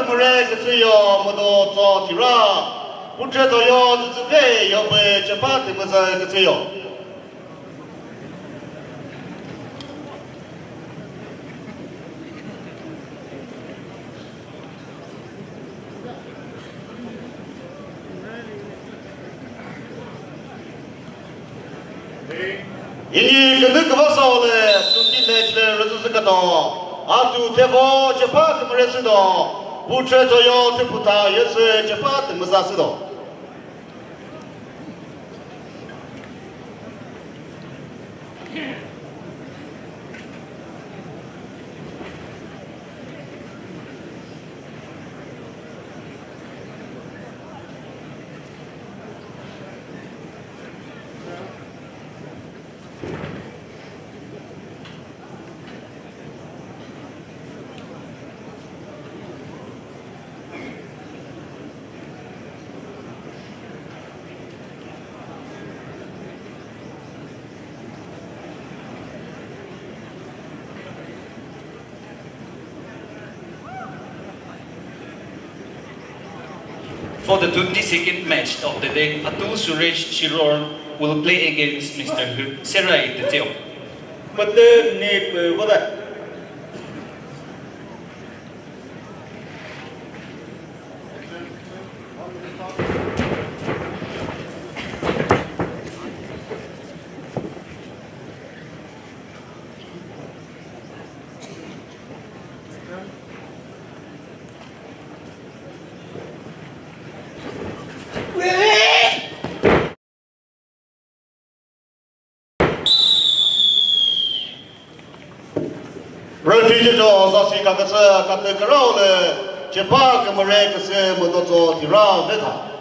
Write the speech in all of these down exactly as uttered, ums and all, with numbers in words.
Mure küsüyo, müdo tso thira. Putre toyo, tsütsüke, yo pü chepa tümüzü küsüyo. Yini künü küva sole, suki le chile rüzü zü kato. Atu thevo chepa kümüre südo. Putre toyo tüpüta yesü chepa tümüza südo. For the twenty-second match of the day, Atul Suresh Shirur will play against Mister Hü-, Serai Teteo. Mate ne pe wada. Referee cho zasi kaküsü katü kürao lü chepa kümüre küsü mütotso thira vetha.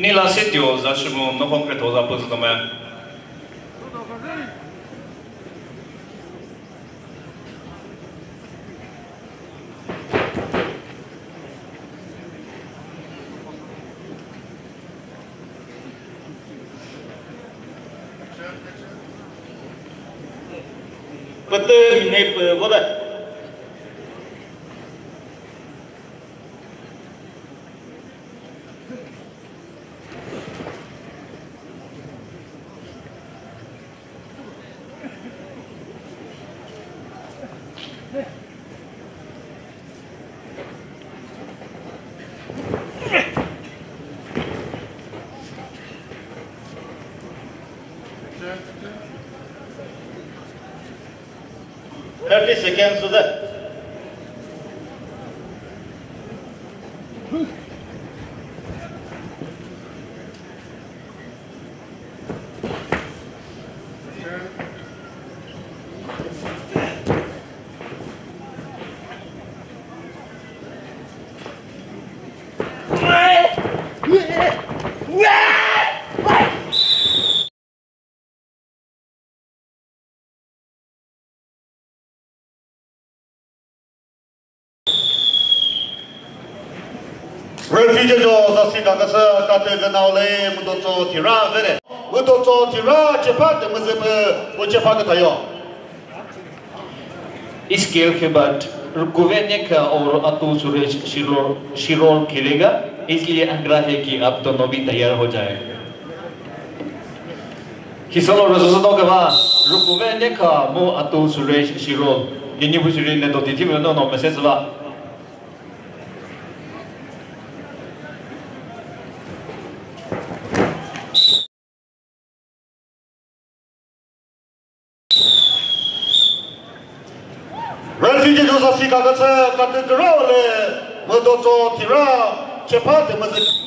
Nila Setio za shimo no konkret ho za püzü tome. Pütü mine pü vore. Thirty seconds to that. Referee cho zasi kaküsü katü künao lü mütotso thira vere. Mütotso thira chepa tümüzü pü, o chepa kütayo. इसके बाद रुकुवे नेखा और अतुल सुरेश शिरोल, शिरोल खेलेगा, इसलिए आग्रह है कि आप दोनों भी तैयार हो जाए। Hisolo rüzü no kava, rukuve nekha mu Atul Suresh Shirol. Yeni bu shiri ne doti thi no no message va. Referee Sasi kakasü katü kürao le, müdotso thira, chepa te müzü.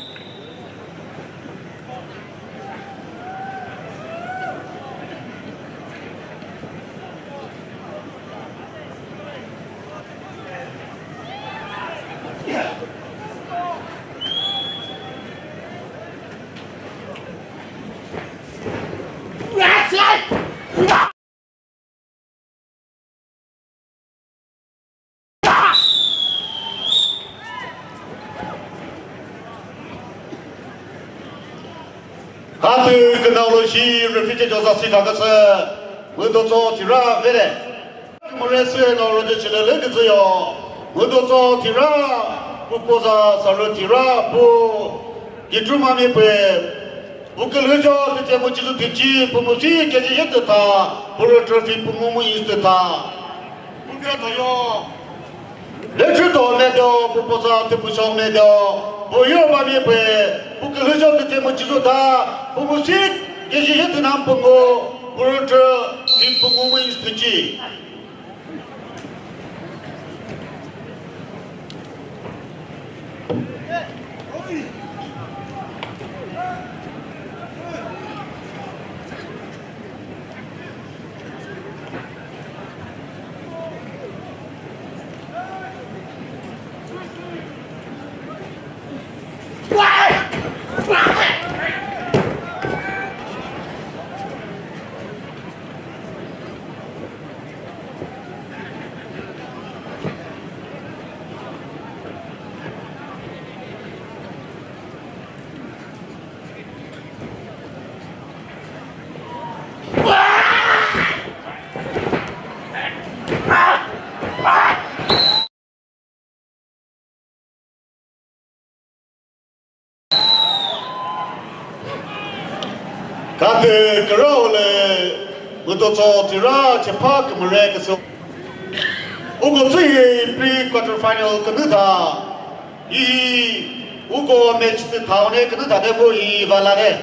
Katü künao lü shi referee che josa si kakasü, müdotso thira vere. Mürüsü no rüdü chile lü küzüyo. Müdotso thira, pu poza sarü thira, pu gitru mami pue. Pu külhüjo tütse mu chizu tüchi, pu mu si keji yetü tha, pu rü trophy pu mu mu is tü tha. Pu kre toyo. Lechü to medo, pu poza tüpü shong medo. Pu yo mami pue, pu külhüjo tütse mu chizu tha, pu mu si keji yetü nam pu mu, pu rü trophy pu mu mu is tüchi. Katü kürao le mütotso thira chepa kümüre küsü. Uko tsühi pre-quarter final künü ta. Hihi uko match tü thaune künü ta de bu hihi va la de.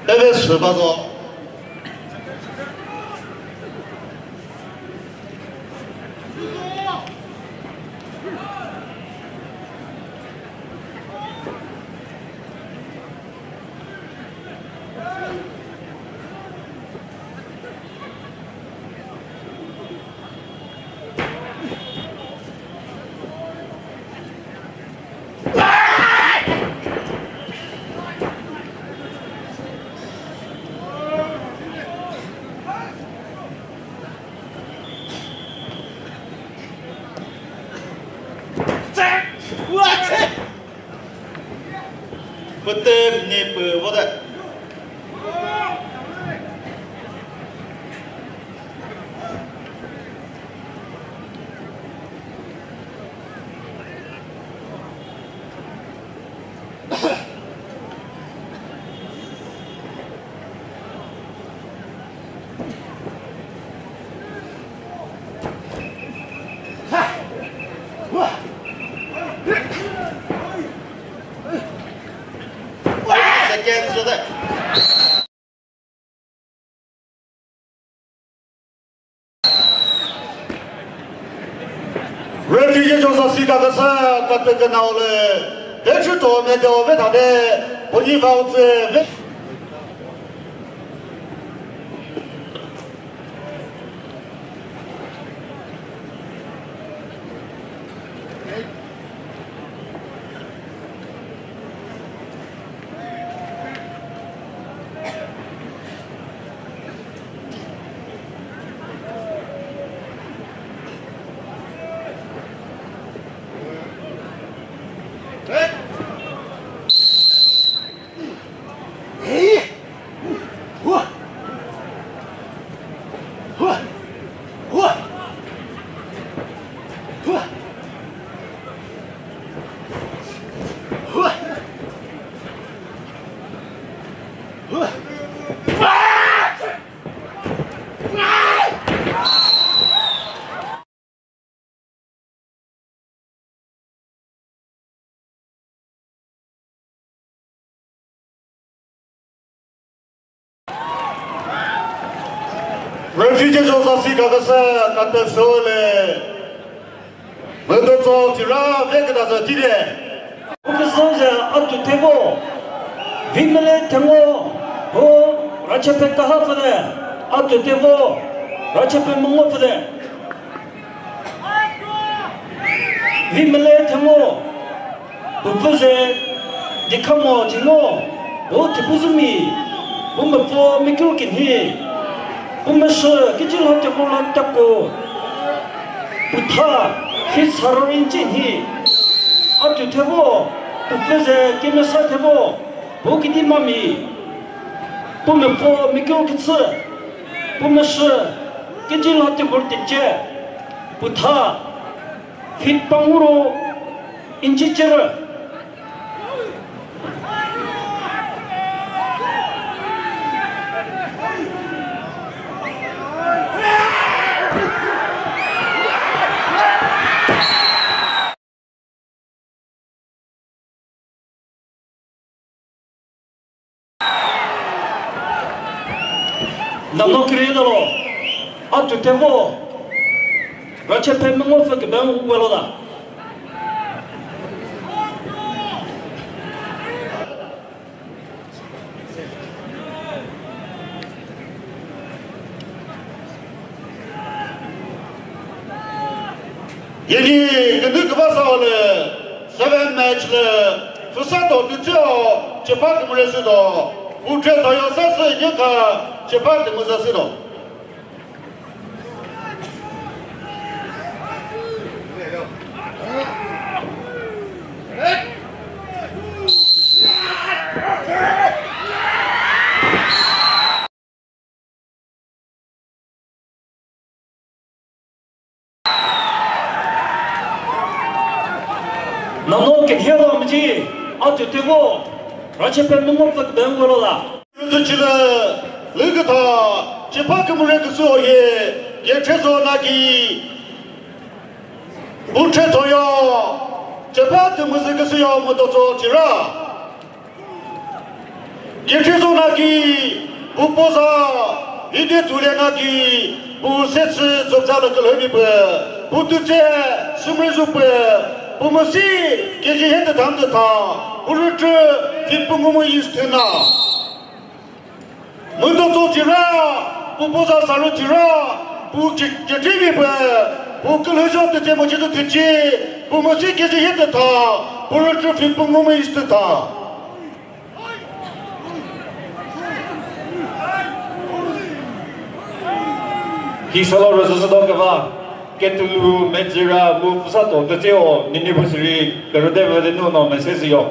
Eve sü ba zo. Pütüm ni pü vode. Second, so that. Referee ke josa si kakasü katü künao le. Lechü to medo ve thade. Puni vau tsü ve. Referee ce zho sasi kakasa kata sole. Mendo tso tira ve kata sa tire. Uküsüze atu thebo. Vimele thengo. Ho rachepe kaha pfü de. Atu thebo. Rachepe müngo pfü de. Vimele thengo. Püpüze dikhamo thengo. Bo thipüzümi. Bo mepfo mikro kinhi. Bo mesü kichilo thengo lan tako. Pütha, hi sarori nche nhi. Atu thebo, püpüze kemesa thebo. Bo kidi mami. Bo mepfo mikro kitsü. Bo mesü, kejila tibur tiche. Pütha, feet panguro, inchi chere. Nano kiri dalo, atu thebo, rache phe mengo phe kebe welo da. Yeni künü kübasa le seven match le füsa do tütseo chepa kümüre sü do. Utre tayo sa sü nyeka chepa kümüza sü do. Nano kethia lo miji, atu tebo, rache phe mengo phe kebe welo la. Yuzü chile, lükütha, chepa kümüre küsü oye, yetre zo nagi, utre toyo, chepa tümüzü küsü yo mütotso tira. Yetre zo nagi, bu poza, hide tule nagi, bu setsü zopza la külhümi pü, bu tütse, sümre zu pü, bu müsi, keji hete tam de ta, bu rütü, fit pungumu yis tena. Mütotso tira, bu poza saru tira, bu ke-, keji mi pü, bu külhüjo tütse mo jitu tütse, bu müsi keji hete ta, bu rütü fit pungumu yis teta. Hi solo rüzü sü do küva, ketulu mejira mu füsa to tütseo nini bu siri kürüde vede nu no message yo.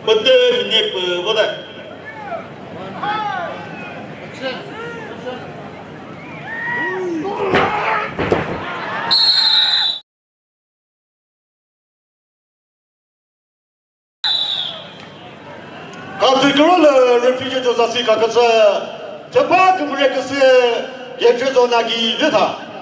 Pütü hini pü vode. Kazüküro lü referee Joseph Sika küsü, chepa kümüre küsü, yetre zona gi vetha.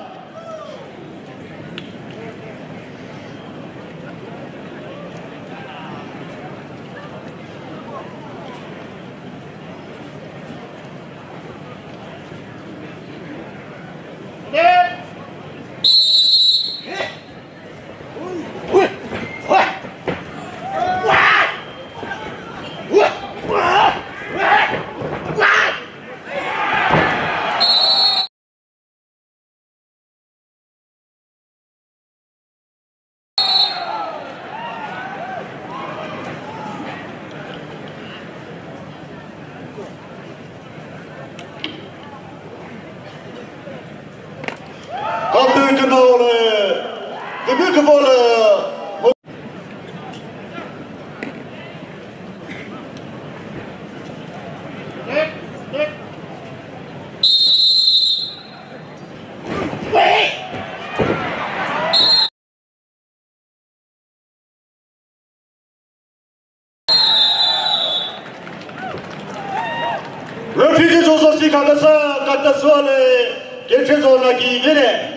Künole, tübü kübole. Referee ke zozo si kakasa, kata suale, ke che zo na ki vene.